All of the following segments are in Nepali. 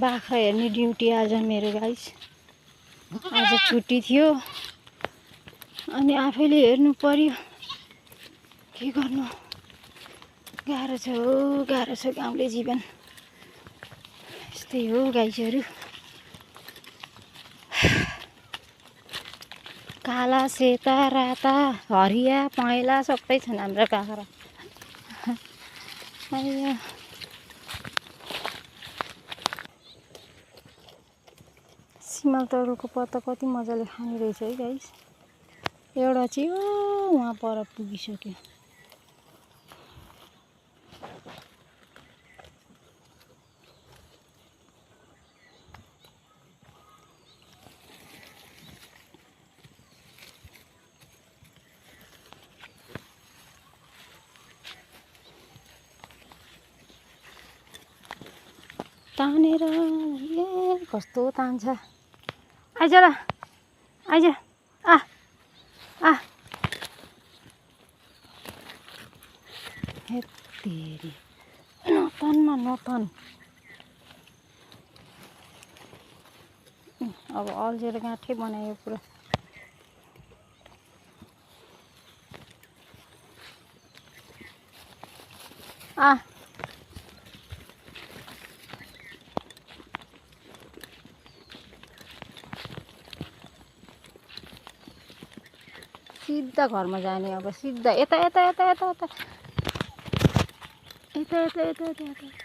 बाख्रा हेर्ने ड्युटी आज मेरो गाइस। आज छुट्टी थियो अनि आफैले हेर्नु पर्यो। के गर्नु, गाह्रो छ हो, गाह्रो छ गाउँले जीवन। यस्तै हो गाइसहरू। काला, सेता, राता, हरिया, पहेँला सबै छन् हाम्रो बाख्रा। सिमल तरुलको पत्ता कति मजाले खाने रहेछ है गाइस। एउटा चाहिँ वहाँ पर पुगिसक्यो। तानेर ए कस्तो तान्छ। आइज ल, आइज। आ आ हेत्तेरी, नतनमा नतन। अब अल्झेर गाँठै बनायो पुरा। आ सिधा घरमा जाने। अब सिधा यता यता यता यता यता यता यता यता यता यता।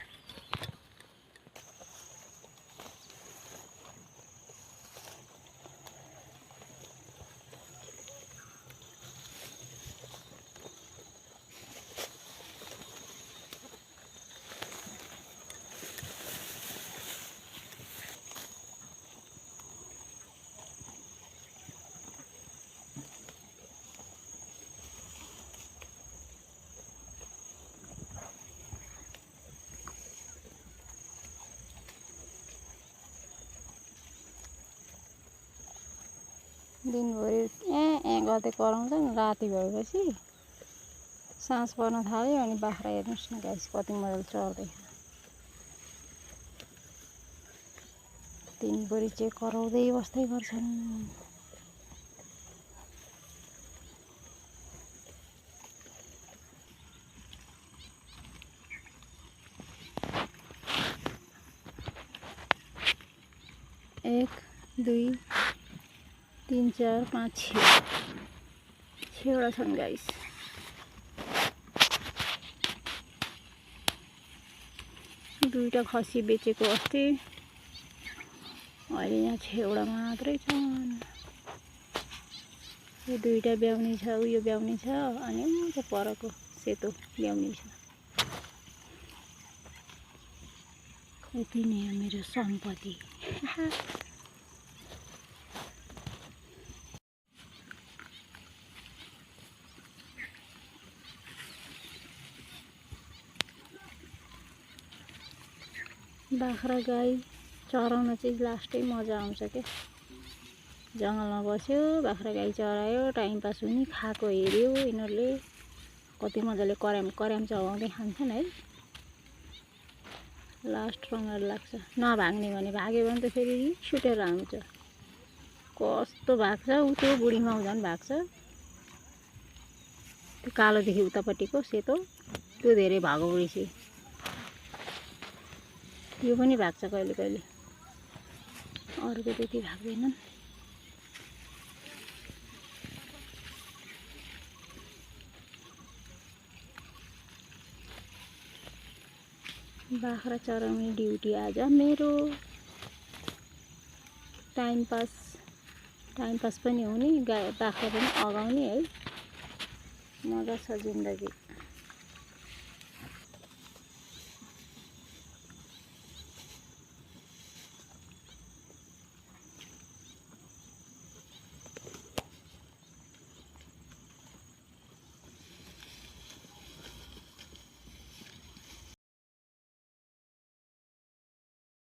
दिनभरि ए गर्दै कराउँछन्। राति भएपछि साँझ पर्न थाल्यो अनि बाख्रा हेर्नुहोस् न गाइस कति मजाले चर्दै। दिनभरि चाहिँ कराउँदै बस्दै गर्छन्। एक दुई 3 4 5 6वटा छन् गाइस। दुईटा खसी बेचेको अस्ति। अहिले यहाँ 6वटा मात्रै छन्। यो दुईटा ब्याउने छ, उयो ब्याउने छ अनि त्यो परको सेतो ब्याउने छ। यति नै हो मेरो सम्पत्ति। बाख्रा गाई चराउन चाहिँ लास्टै मजा आउँछ के। जङ्गलमा बस्यो, बाख्रा गाई चरायो, टाइम पास हुने, खाएको हेऱ्यो। यिनीहरूले कति मजाले कराम चलाउँदै खान्छन् है। लास्ट रमाइलो लाग्छ। नभाग्ने भने भाग्यो भने त फेरि छुटेर आउँछ। कस्तो भाग्छ ऊ त्यो बुढी माउ झन् भाग्छ। त्यो कालोदेखि उतापट्टिको सेतो त्यो धेरै भागो रहेछ। यो पनि भाग्छ कहिले कहिले, अरूको त्यति भाग्दैनन्। बाख्रा चराउने ड्युटी आज मेरो। टाइम पास पनि हुने, बाख्रा पनि अगाउने है। मजा छ जिन्दगी।